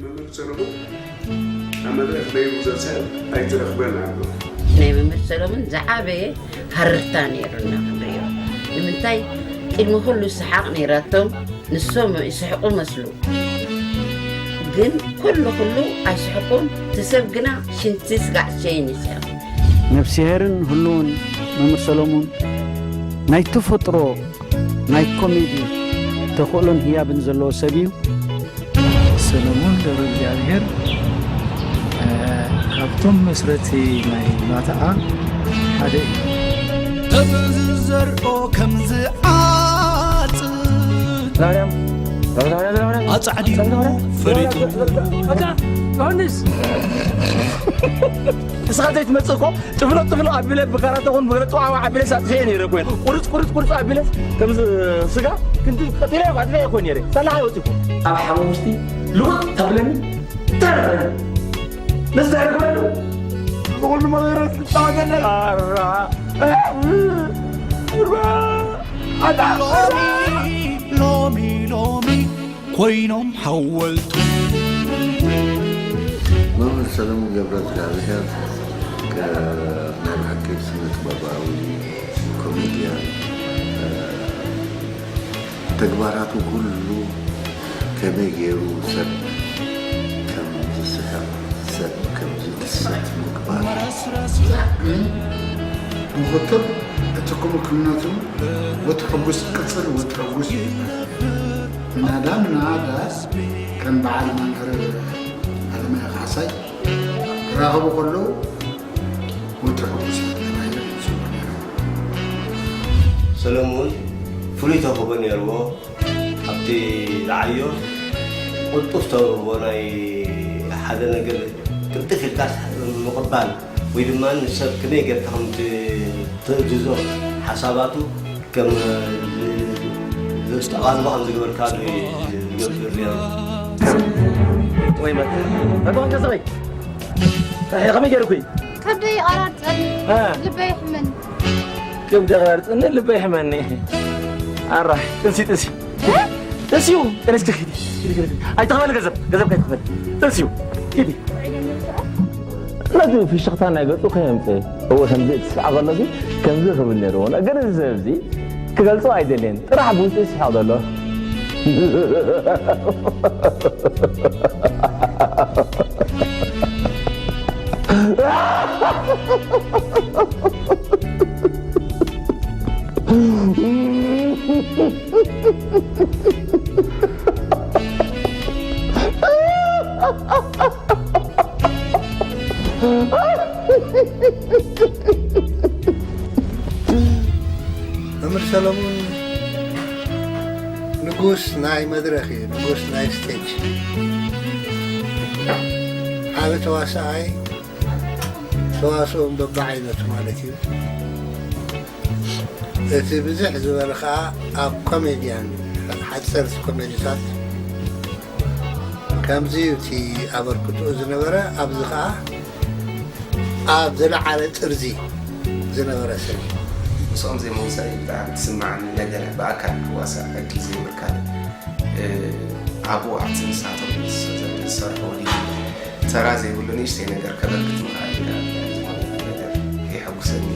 መምህር ሰሎሞን ኣብ መድረኽ ደይቡ ዘንሳብ ኣይትረኽበን ኣሎ። ናይ መምህር ሰሎሞን ዝዓበየ ሃርታ ነይሩና ክንርእዮ። ንምንታይ? ቅድሚ ኩሉ ሰሓቕ ነይራቶም፣ ንሶም ይስሕቑ መስሉ። ግን ኩሉ ኩሉ ኣይስሕቁን፣ እቲ ሰብ ግና ሽንቲ ስጋዕ ሸይን ይስሕቕ። ነፍስሄርን ህሉውን መምህር ሰሎሞን ናይ ተፈጥሮ ናይ ኮሜዲ ተኽእሎን ህያብን ዘለዎ ሰብ እዩ። ሰሎሞን ገብረ እግዚኣብሔር፣ እ፣ ካብቶም መስረቲ ናይ ባትኣ ሓደ እዩ። ሰብ ዝዘርኦ ከም ዝዓጽድ ኣጻዕዲኡ ፈሊጡ። በቃ፣ ዮሃንስ። ንስኻ ዘይትመጽእ እኮ ጥፍሎ ጥፍሎ ኣቢለ ብካራተ ኹን ብገለ ጥዋዕዋ ኣቢለ ኣጥፍኤ ነይረ እኮ። ቁርጽ ቁርጽ ቁርጽ ኣቢለ ከም ዝ-፣ ስጋ ክንዲ ቀጢለ ኣጥፍኤ እኮ ነይረ። ሳላ ሓወት እኮ። ኣብ ሓሙሽቲ ልውጥ ተብለኒ ተረፈኒ። ንዝተረፈሉ ዝኹሉ መገረት ዝጣወገለ። ኣራ። ኣታ። ሎሚ፣ ሎሚ፣ ሎሚ ኮይኖም ሓወልቱ። መምህር ሰለሙን ገብረ እግዚኣብሔር፣ እ፣ ናይ ብሓቂ ስነ ጥበባዊ ኮሜድያን፣ እ፣ ተግባራቱ ኩሉ ከመይ ገይሩ ሰብ ከም ዝስሕቕ፣ ሰብ ከም ዝድሰት ምግባር። ግን ንኽትብ እቲ ክምክነቱ ወትሕጉስ ቅጽል ወትሕጉስ ናዳ ናዳ ከም በዓል መምህር ኣለማየ ካሕሳይ ክራኸቡ ከለዉ ወትሕጉስ ተባሂሎም ይጽውዑ ነይሮም። ሰለሙን ፍሉይ ተውህቦ ነይርዎ። ኣብቲ ዝዓዮ ቅልጡፍ ተውህቦ ናይ ሓደ ነገር ቅልጥፍ ኢልካ ምቕባል ወይ ድማ ንሰብ ከመይ ጌርካ ከም ት-፣ ትእዝዞ ሓሳባቱ ከም ዝ-፣ ዘስተቓልቦ ከም ዝገበርካ ዝገብር ነይሩ። ወይ መ-፣ መ-፣ ከመይ ገይርኩ እዩ? ከብደይ ይቐራርጸኒ፣ እ። ልበይ ይሕመኒ። ከብደይ ይቐራርጸኒ፣ ልበይ ይሕመኒ። ኣራሕ፣ ጥንሲ፣ ጥንሲ። እ? ጥንሲዩ፣ ጥንስቲ ኪዲ፣ ኪዲ፣ ኪዲ፣ ኪዲ። ኣይትኽፈል ገንዘብ፣ ገንዘብ ከይትኽፈል። ጥንሲዩ፣ ኪዲ። ነቲ ፍሽኽታ ናይ ገጹ ከየምጽእ፣ እወ፣ ከምዚ እቲ ስዕዓብ ኣሎ እዚ፣ ከምዚ ክብል ነይርዎ። ነገር እዚ ሰብ እዚ ክገልጾ ኣይደልየን። ጥራሕ ብውሽጡ ይስሕቕ ዘሎ። መምህር ሰለሙን ንጉስ ናይ መድረኽ እዩ፣ ንጉስ ናይ ስቴጅ። ዓቢ ተዋሳኣይ፣ ተዋስኦም በብዓይነቱ ማለት እዩ። እቲ ብዝሕ ዝበለ ኸኣ ኣብ ኮሜድያን፣ ሓጸርቲ ኮሜዲታት ከምዚ እዩ እቲ ኣበርክትኡ ዝነበረ። ኣብዚ ኸኣ ኣብ ዝለዓለ ጥርዚ ዝነበረ ሰብ እዩ። ምስኦም ዘይምውሳእ እዩ ብጣዕሚ ትስምዓኒ ነገር፣ ብኣካል ክዋሳእ ዕድል ዘይምርካብ። እ፣ ኣብኡ ኣብቲ ንሳቶም ዝሰርሕዎ ድዩ ተራ ዘይብሉ ንእሽተይ ነገር ከበርክት ምኽኣል እዩ። ዝኾነ ነገር የሐጉሰኒ።